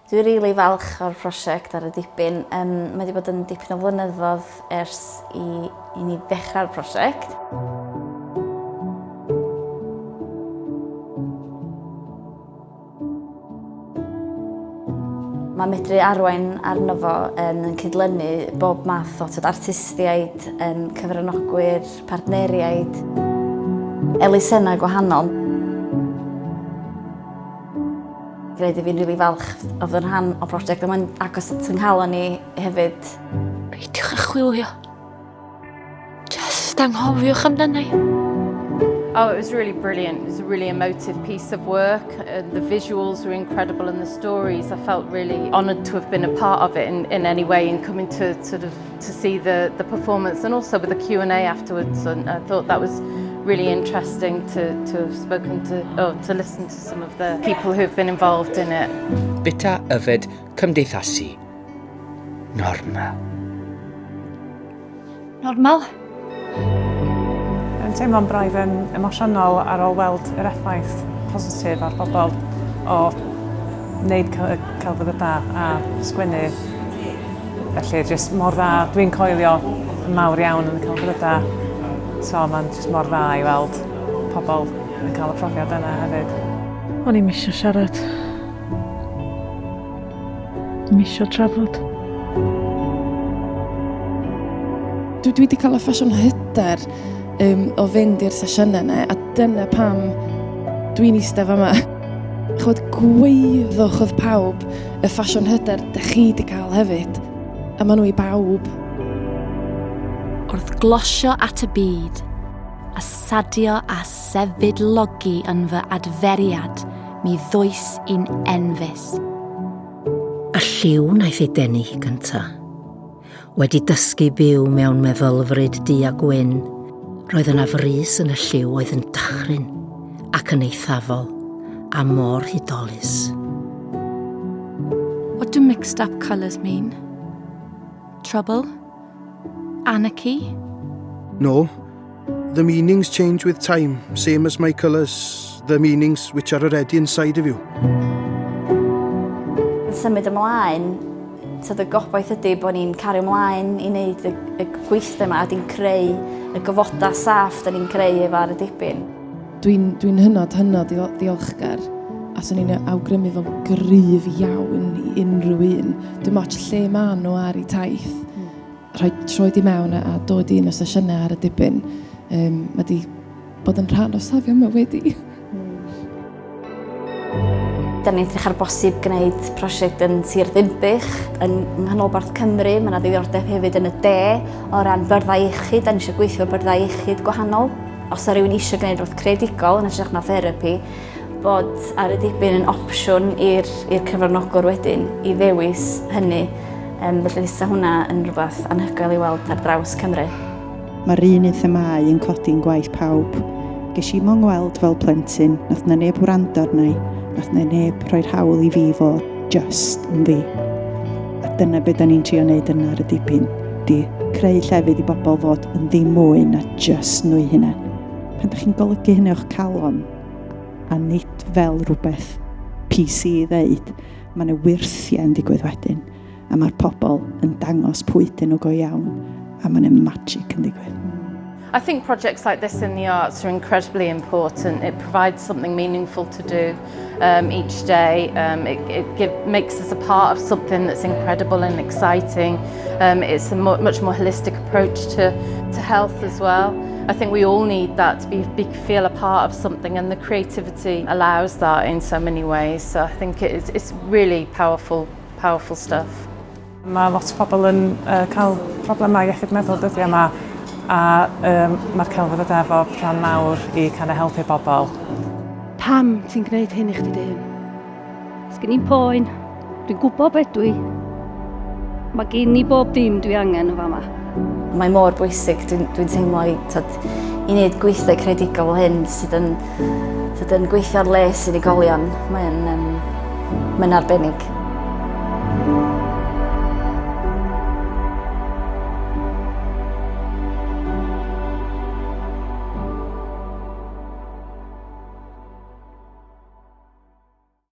Dwi'n rili falch o'r prosiect ar y dipyn. Um, mae wedi bod yn dipyn o flynyddoedd ers i, i ni ddechrau'r prosiect. Mae medru arwain arno fo um, yn cydlynu bob math o tyd, artistiaid, um, cyfranogwyr, partneriaid, elusennau gwahanol. Gwneud i fi'n rili falch o fod yn rhan o brosiect a mae'n agos at yng nghalon i hefyd. Peidiwch â chwilio. Just anghofiwch amdana i. Oh, it was really brilliant. It was a really emotive piece of work. The visuals were incredible and the stories, I felt really honoured to have been a part of it in any way and coming to sort of to see the performance and also with the Q&A afterwards. And I thought that was really interesting to have spoken to, or to listen to some of the people who've been involved in it. Bita, yfed, cymdeithasu. Normal. Normal? Yn teimlo'n braidd yn emosiynol ar ôl weld yr effaith positif ar bobl o wneud celfyddydau a sgwennu. Felly jyst mor dda, dwi'n coelio yn mawr iawn yn y celfyddydau, so mae'n jyst mor dda i weld pobl yn cael y profiad yna hefyd. O'n i'm isio siarad. Ddim isio trafod. Dwi wedi cael y ffasiwn hyder um, o fynd i'r sesiynau yna, a dyna pam dwi'n eistedd fama. Chod, gweiddwch oedd pawb y ffasiwn hyder dych chi wedi cael hefyd, a maen nhw i bawb. Wrth glosio at y byd, a sadio a sefydlogi yn fy adferiad, mi ddois i'n enfys. Y lliw wnaeth ei denu hi gynta. Wedi dysgu byw mewn meddylfryd du a gwyn, roedd yna frys yn y lliw oedd yn dychryn ac yn eithafol a mor hudolus. What do mixed up colours mean? Trouble? Anarchy? No. The meanings change with time, same as my colours, the meanings which are already inside of you. Symud ymlaen, tyd y gobaith ydy bod ni'n cario ymlaen i wneud y, y gweithdai yma a di'n creu y gofodau saff da ni'n creu efo ar y dibyn. Dwi'n dwi hynod, hynod ddiolchgar a swn i'n awgrymu fo'n gryf iawn i unrhyw un. Dim ots lle maen nhw ar eu taith. Rhoi troed i mewn a dod i un o sesiynau ar y dibyn. Um, mae di bod yn rhan o safio mywyd i. Da ni'n edrych ar bosib gwneud prosiect yn Sir Ddinbych, yn nghanolbarth Cymru. Mae yna ddiddordeb hefyd yn y de o ran byrddau iechyd. Da ni eisiau gweithio byrddau iechyd gwahanol. Os yna rhywun eisiau gwneud rhywbeth creadigol yn hytrach na therapi, bod ar y dibyn yn opsiwn i'r cyfranogwr wedyn i ddewis hynny. Felly fysa hwnna yn rhywbeth anhygoel i weld ar draws Cymru. Mae'r un un themâu yn codi yn gwaith pawb. Ges i mo ngweld fel plentyn, nath na neb wrando arna i, nath na neb rhoi'r hawl i fi fod just yn fi. A dyna be da ni'n trio neud yna ar y dipyn, di creu llefydd i bobl fod yn ddim mwy na just nhw'i hunain. Pan da chi'n golygu hynny o'ch calon, a nid fel rhywbeth PC i ddeud, mae yna wyrthiau yn digwydd wedyn, a mae'r pobl yn dangos pwy ydyn nhw go iawn, a mae yna magic yn digwydd. I think projects like this in the arts are incredibly important. It provides something meaningful to do each day. It makes us a part of something that's incredible and exciting. It's a much more holistic approach to health as well. I think we all need that to feel a part of something, and the creativity allows that in so many ways. So I think it's really powerful, powerful stuff. Mae lot o bobl yn cael problemau iechyd meddwl dyddiau yma, a mae'r celfyddydau efo rhan mawr i kind of helpu bobl. Pam ti'n gwneud hyn i chdi dy hun? Sgyn i'm poen. Dwi'n gwybod beth dwi. Mae gen i bob dim dwi angen yn fama. Mae mor bwysig, dwi'n dwi teimlo i, tyd, i wneud gweithdai creadigol fel hyn sydd yn, sydd yn gweithio ar les unigolion. Mae'n um, mae arbennig.